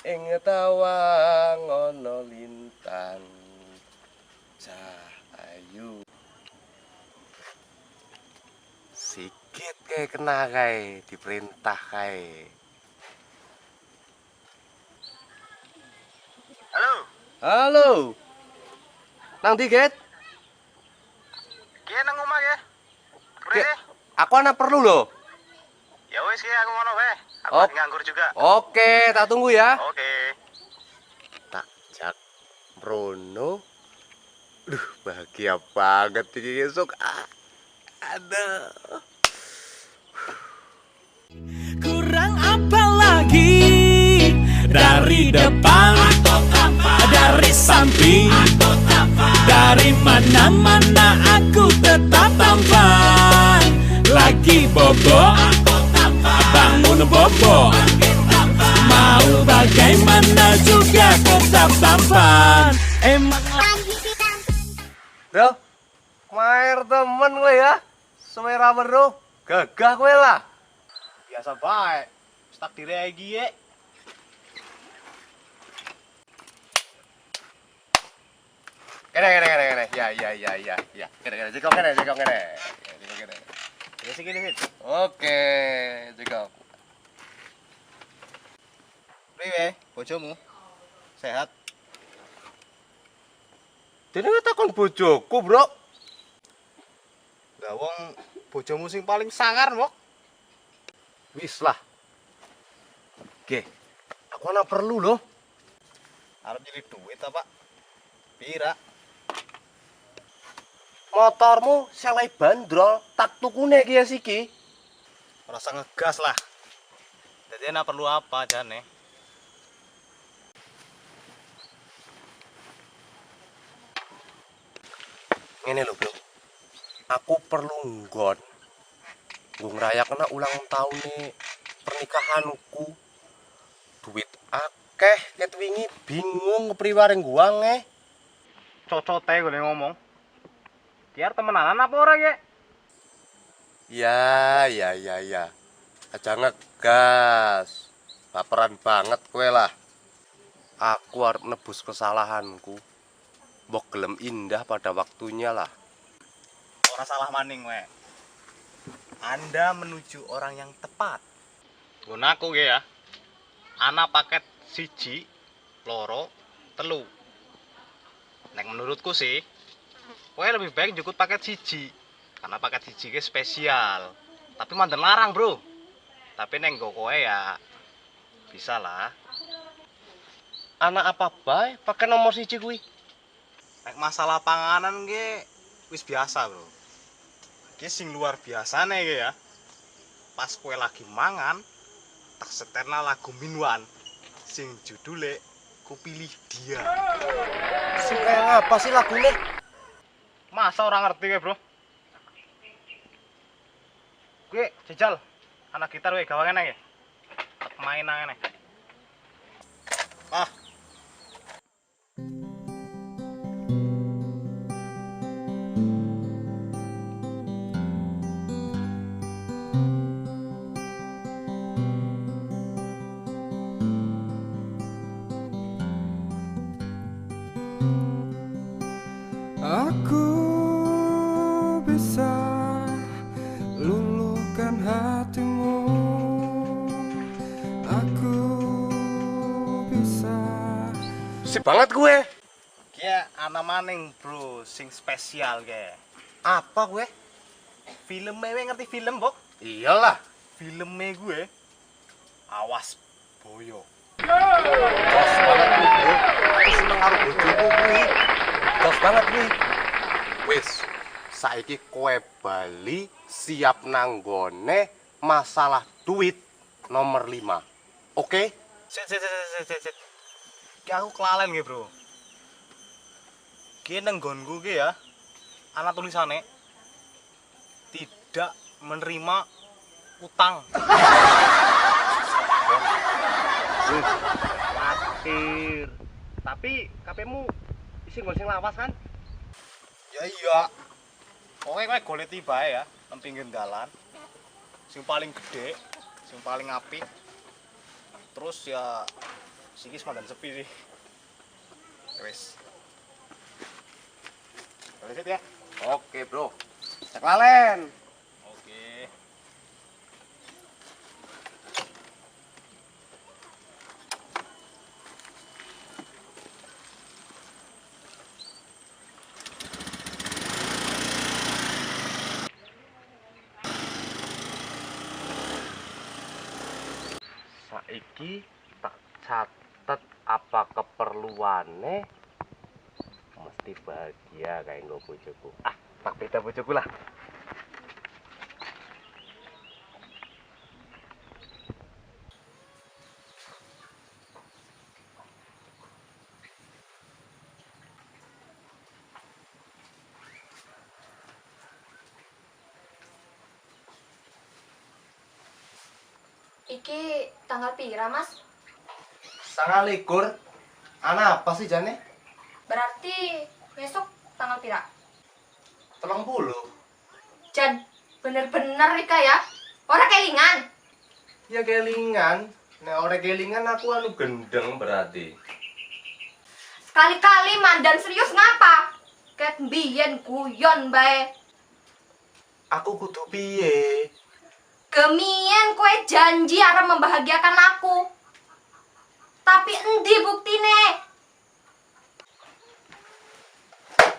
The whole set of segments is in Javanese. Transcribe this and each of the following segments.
Ing tawang ana lintang. Cah ayu. Sikit kae kena kae diperintah kae. Halo. Halo. Nang ndi, Get? Ki nang omah ya. Priye? Aku ana perlu lho. Ya wis ki aku ngono wae. Aku lagi nganggur juga. Oke, tak tunggu ya. Oke. Tak jak mrono. Duh, bahagia banget iki esuk. Aduh. Kurang apa lagi dari depan, dari samping, dari mana-mana aku tetap tampan. Lagi bobo, bangun bobo, mau bagaimana juga tetap tampan. Emang Bro, maer temen kowe ya. Suwe ra weruh, gagah kowe lah. Biasa bae. Wis takdire iki ye. Kene kene kene kene. Ya ya ya ya ya. Kene kene jekok kene jekok kene. Jekok kene. Ya sing kene, Sit. Oke, jekok. Priwe bojomu? Sehat? Dene takon bojoku, Bro. Lah wong bojomu sing paling sangar, Mok. Wis lah. Oke. Aku ana perlu loh. Arep nyilih duit apa? Pira? Motormu selai bandrol, tak tukune iki ya siki. Rasa ngegas lah. Jadi ana perlu apa jane? Ngene lho, Bro. Aku perlu nggon. Nggo ngrayakna ulang taune pernikahanku. Duit akeh ket wingi bingung kepriwe areng guange. Cocote gone ngomong. Biar temenanan apa ora ye? Ya, ya, ya, ya. Aja ngegas. Baperan banget kowe lah. Aku arep nebus kesalahanku. Mbok gelem indah pada waktunya lah. Ora salah maning kowe. Anda menuju orang yang tepat. Nggon aku ge ya. Ana paket 1, 2, 3. Nek menurutku sih, kowe lebih baik njukut paket 1. Karena paket 1 ke spesial. Tapi mandan larang, Bro. Tapi neng nggo kowe ya bisa lah. Anak apa bae pakai nomor 1 kuwi? Nek masalah panganan ge wis biasa, Bro. Ki sing luar biasane ge ya. Pas kowe lagi mangan, tak setelna lagu Minwan sing judule Kupilih Dia. Sing kaya ngapa sih lagune? Masa orang ngerti kowe, Bro? Kowe jajal anak gitar kowe gawe ngene ge. Tak main nang ngene. Ah. Aku bisa luluhkan hatimu. Aku bisa. Sip banget gue. Kia ana maning, Bro, sing spesial ke. Apa gue? Filme we ngerti film, Bok? Iyalah. Filme gue Awas Boyo. Jos banget gue, Bro. Aku seneng karo bojoku kuwi. Jos banget kuwi. Wis, saiki kowe bali siap nanggone masalah duit nomor 5. Oke? Sit sit sit sit sit. Ki aku kelalen nggih, Bro. Ki nang nggonku ki ya. Ana tulisane tidak menerima utang. Khawatir. Tapi KP-mu isi nggon sing lawas kan? Ya iya. Pokoke kowe goleti bae ya, nang pinggir dalan. Sing paling gede, sing paling apik. Terus ya Siki mandan sepi sih. Wes. Balik ya. Oke, Bro. Cek lalen. Oke. Saiki tak catet apa keperluane mesti bahagia kayak nggo bojoku. Ah, tak beda bojoku lah. Iki tanggal pira, Mas? 29. Ana apa sih jane? Berarti besok tanggal pira? 30. Jan, bener-bener Rika ya. Ora kelingan. Ya kelingan. Nek ora kelingan aku anu gendeng berarti. Sekali-kali mandan serius ngapa? Ket mbiyen guyon bae. Aku kudu piye? Gemien kowe janji arep membahagiakan aku. Tapi endi buktine?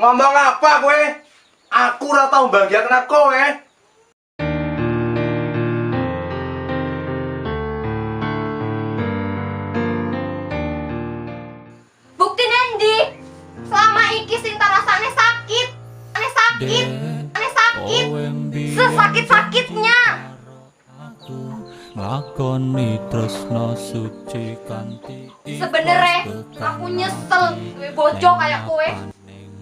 Ngomong apa kowe? Aku ora tau mbahagiakan kowe. Buktine endi? Selama iki sing tak rasane sakit. Ane sakit, ane sakit. Sesakit-sakitnya. Nglakoni tresno suci kanthi Sebenere aku nyesel duwe bojo kaya kowe.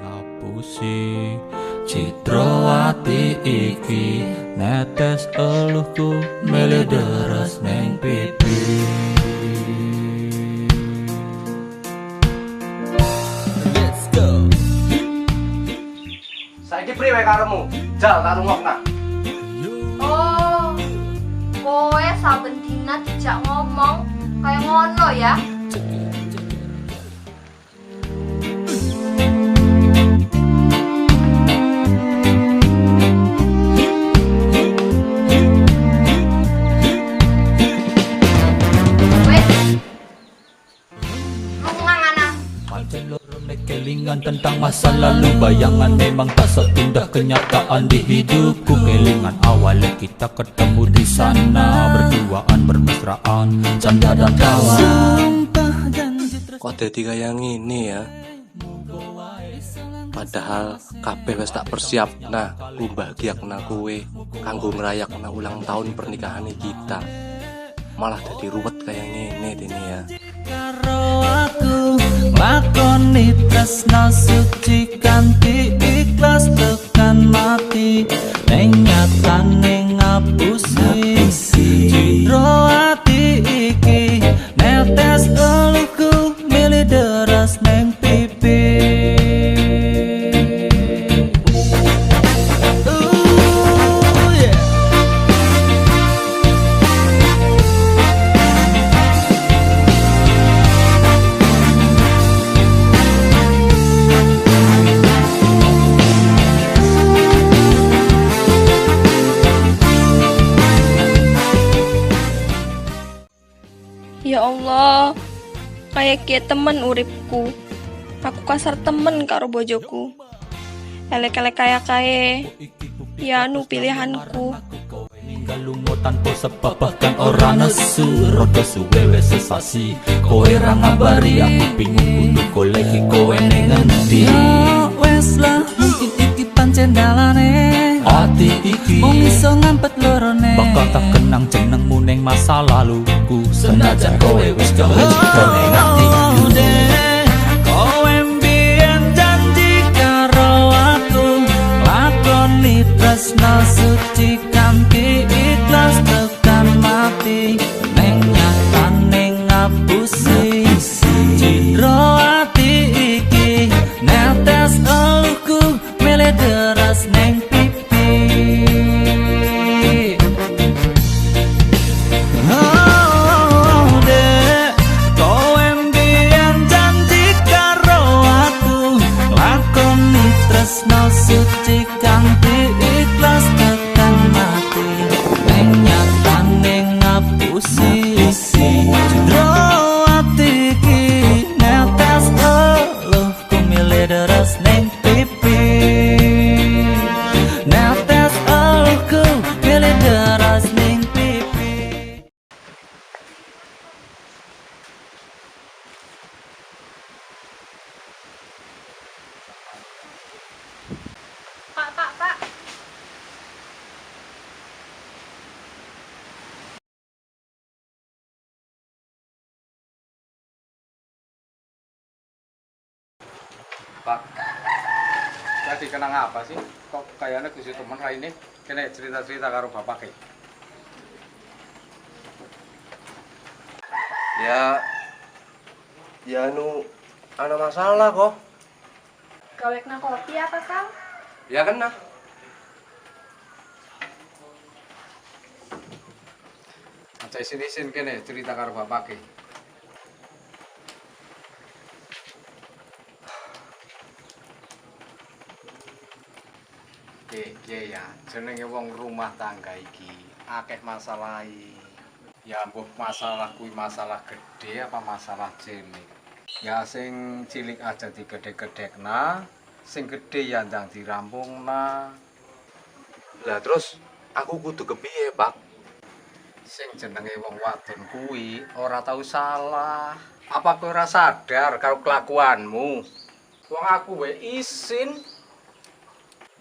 Ngapusi citra ati iki netes eluhku mele deres neng pipi. Let's go. Saiki priwe karepmu? Jal tak rungokna. Oh, kowe saben dina dijak ngomong kaya ngono ya. Wes. Lunga ngana. Pancen loro nek kelingan tentang masa lalu, bayangan memang tak seindah kenyataan di hidupku. Kelingan awalnya kita ketemu di sana, berduaan bermesraan, canda dan tawa. Kok dadi kaya ngene ya? Padahal kabeh wis tak persiapna ku mbahagiakna kowe kanggo ngrayakna ulang tahun pernikahan kita. Malah dadi ruwet kaya ngene dene ya. Karo aku nglakoni tresno suci kanthi ikhlas tekan mati, ning nyatane ngapusi citra ati iki netes eluhku milih deres neng pipi. Ooh, yeah. Ya Allah, kayak kiye temen uripku. Aku kasar temen karo bojoku. Elek-elek kaya kae. Ya anu pilihanku. Ninggal lunga tanpa sebab bahkan ora nesu. Rada suwe wis sesasi kowe ra ngabari, aku bingung kudu goleki kowe ning endi. Ya wes lah, mungkin iki pancen dalane. Ati iki Mung iso ngampet lorone. bakal tak kenang jenengmu ning masa laluku, senajan kowe wis gawe citra ning atiku. Oh, dek, kowe mbiyen janji karo aku nglakoni tresno suci kanthi ikhlas tekan mati, ning nyatane ngapusi citra ati iki netes eluhku milih deres neng pipi. Oh, dek, kowe Pak, tadi kenang apa sih? Kok kayaknya kusi temen ini? Kene cerita-cerita karo bapak ke. Ya, ya anu, ana masalah kok. Gawekna kopi apa, Kang? Ya kena. Aja isin-isin kene cerita karo bapak ke. Oke ya, jenenge wong rumah tangga iki akeh masalahe. Ya mbuh masalah kuwi masalah gede apa masalah cilik. Ya sing cilik aja digede-gedekna, sing gede ya ndang dirampungna. Lah terus aku kudu kepiye, Pak? Sing jenenge wong wadon kuwi ora tau salah. Apa kowe ora sadar karo kelakuanmu? Wong aku wae isin.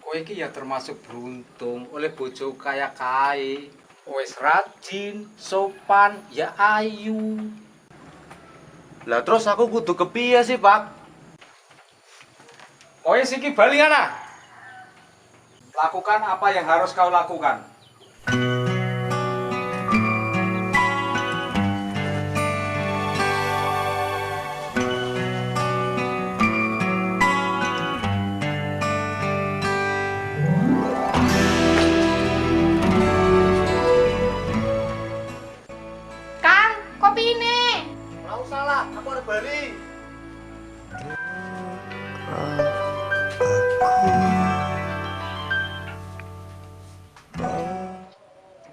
Kowe iki ya termasuk beruntung oleh bojo kaya kae. Wis rajin, sopan, ya ayu. Lah terus aku kudu kepiye sih, Pak? Kowe siki bali ana. Lakukan apa yang harus kau lakukan. Kang, kopi ini. Ora usah lah, aku arep bali.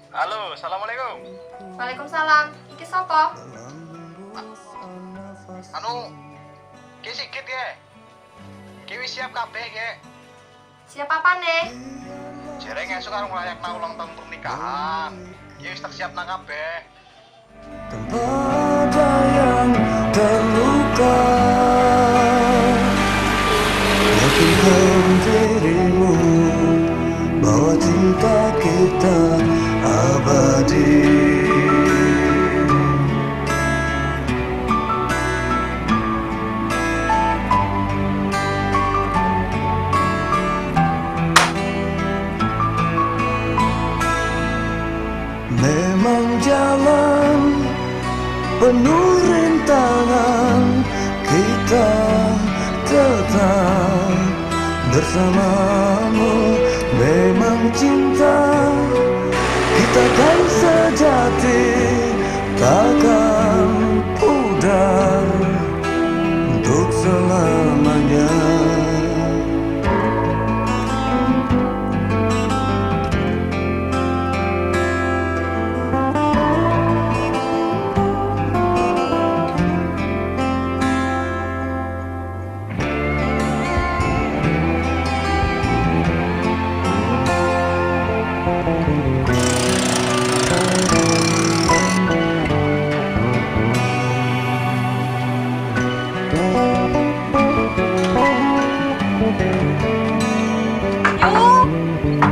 Halo, assalamualaikum. Waalaikumsalam. Iki sapa? Anu, ki Sigit ya. Ki wis siap kabeh ya. Siap apa nih? Jere ngesuk karo ngrayakna ulang tahun pernikahan. Ki wis tak siapna kabeh. Tanpa ada yang terluka, yakinkan dirimu bahwa cinta kita abadi. Memang jalan penuh rintangan, kita tetap bersamamu. Memang cinta kita kan sejati, takkan pudar untuk selamanya.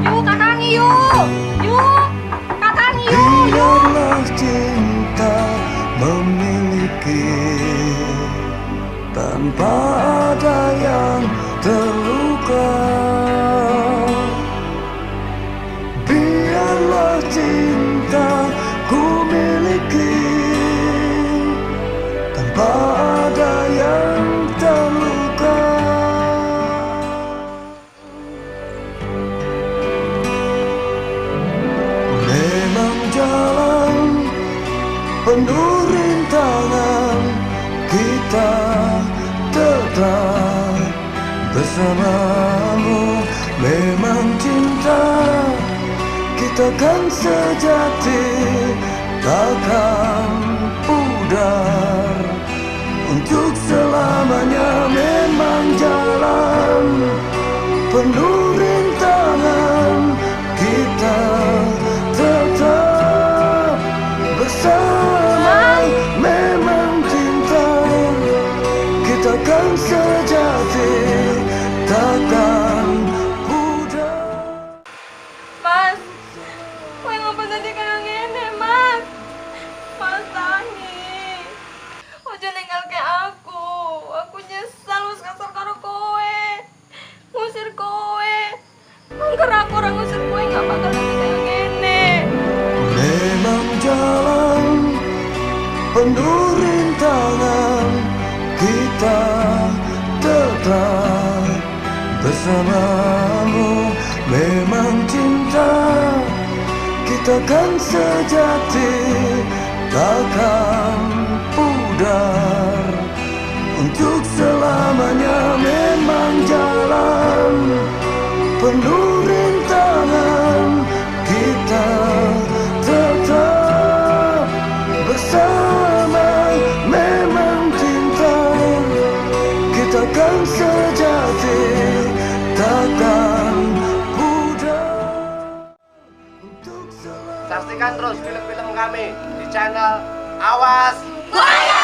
Yu, kakang yu, yu, kakang yu, yu. Biarlah cinta memiliki tanpa ada yang terluka. Biarlah cinta ku miliki tanpa ada yang terluka. Memang jalan penuh rintangan, kita tetap bersamamu. Memang cinta kita kan sejati, takkan pudar untuk selamanya. Memang jalan penuh rintangan, kita tetap bersama. Memang cinta kita kan sejati, takkan pudar. Mas, kowe ngapa dadi kaya ngene, Mas? Mas tangi. Ojo ninggalke aku. Aku nyesal wis kasar karo kowe. Bersamamu. Memang cinta kita kan sejati, takkan pudar untuk selamanya. Memang jalan penuh rintangan, kita tetap bersama. Memang cinta kita kan sejati, takkan pudar untuk selamanya. Saksikan terus film-film kami di channel Awas. Wayang!